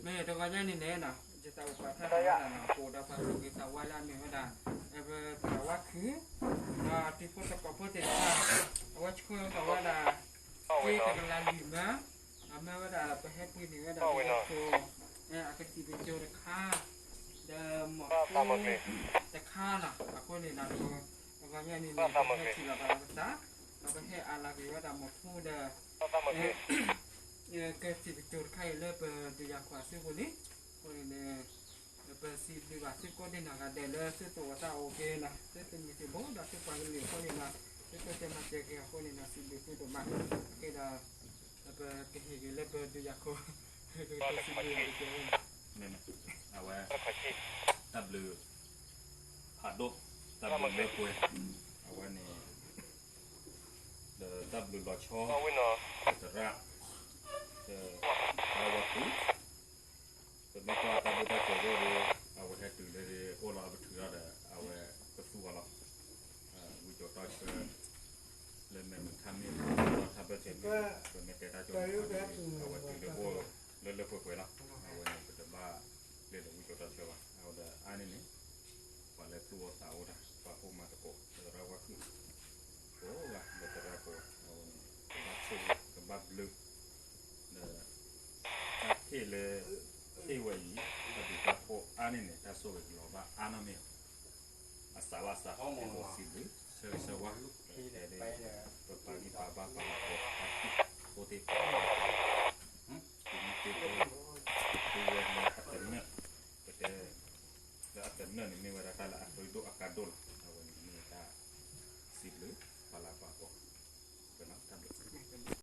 မ့ၢ်တဂီၤညါန့ၣ်န့ၣ်နီၤ ယသးအိၣ်ပာ်ဖျါထီၣ်ဝဲဒၣ်နီၤ ပအိၣ်ဒီးပှၤသူၣ်က့သးဝါလၢအမ့ၢ်ဝဲဒၣ် ပသရၣ်ဝါခုၣ် ဒီးတံၤဖိသကိးဖိသ့ၣ်တဖၣ် အဝဲဆှၢထီၣ်ဝဲဒၣ် က့တကလးလွံၢ်မၢ အမၢဝဲဒၣ်ပဟဲပှ့ၤန့ၢ်ဝဲဒၣ်ပဟဲခိၣ် အကသံၣ်ပကၠိတခါ ဒီးမီၢ်ထူတခါနီၤ အဃိန့ၣ်ဒီး တဂီၤညါန့ၣ်န့ၣ် ပဟဲထံၣ်လိာ်သးဒီးပသး ဒီးပဟဲအးလီၤက့ၤဝဲဒၣ်မီၢ်ထူဒီး ကသံၣ်ပကၠိတခါအံၤလၢပ ဒုးယၤခိၣ် အစုပူၤန့ၣ် အဃိန့ၣ်န့ၣ် ပစံးဘျုးဘၣ်သုကိးဒံနီၢ်ဂၤဒဲးလၢသုသးအိၣ်သးအိၣ်က့ၤနီၤ သုသမံသမိးဒီးသုပှၤကလုာ်အဃိန့ၣ်နီၤ သုကတဲမၤစၢၤက့ၤအဃိန့ၣ်နီၤ စံးဘျုးသုဒိၣ်မး ကဲဒီး ပကဟ့ၣ်က့ၤလၢပဒုးယၤခိၣ် ကစံးဘျုးဘၣ်က့ၤ အဝဲ တၢ်ဘျုး ဖးဒိၣ် တၢ်ဘျုးလၢပှဲၤ အဝဲန့ၣ် ဒီးတၢ်ဘျုးလီၤဆီ သရၣ် သရၣ်ဝါခုၣ် ပမ့ၢ်ကွၢ်တၢ်ဘျုးတၢ်ဖှိၣ်အဂီၢ်ဒီး အဝဲဟဲတုၤလၢအိၣ်လီၤအပထုးထီၣ်ဒီး အဝဲကသူအီၤလီၤ ဝံကၠီၤတီဆၢ လၢမဲာ်မုာ်ထါမ့ၢ် ထါဘၢၣ်စဲးမ့ၢ် ပမ့ၢ်တဲတၢ်ကၠိန့ၣ် အဝဲတုၤလၢအိၣ်လၢလၢပှဲၤပှဲၤလီၤ အဝဲန့ၣ် ပတဘၣ်လဲၤဒီးဝံကၠီၤတီဆၢဘၣ် အဝဲဒီးအါန့ၢ်န့ၣ် ပှၤလၢသူၣ်အိၣ်သးအိၣ်တၢ် ပှၤအိၣ်မၤသကိး သရၣ်ဝါခုၣ် ကိးဂၤလၢသရၣ်ကိးဂၤ အဝဲန့ၣ် ကဘၣ်ဆိၣ်ဂ့ၤ ကဘၣ်ဘျုး ဒီး တၢ်ဟ့ၣ်လၢ ဟ့ၣ်ဝဲအံၤ တၢ်ဘျုးတၢ်ဖှိၣ်အါန့ၢ်န့ၣ် တၢ်ဆိၣ်ဂ့ၤကလီၤဘၣ်အါနီၢ်မ့ၢ် အစးဘၣ်စး ဟဲကိးစံးဘျုး ဆၢဂ့ၤဆၢဝါ ပပာ်ဂံၢ်ပာ်ဘါပှၤလၢကိးတၢ်ဟ့ၣ်ဖိသ့ၣ်တဖၣ်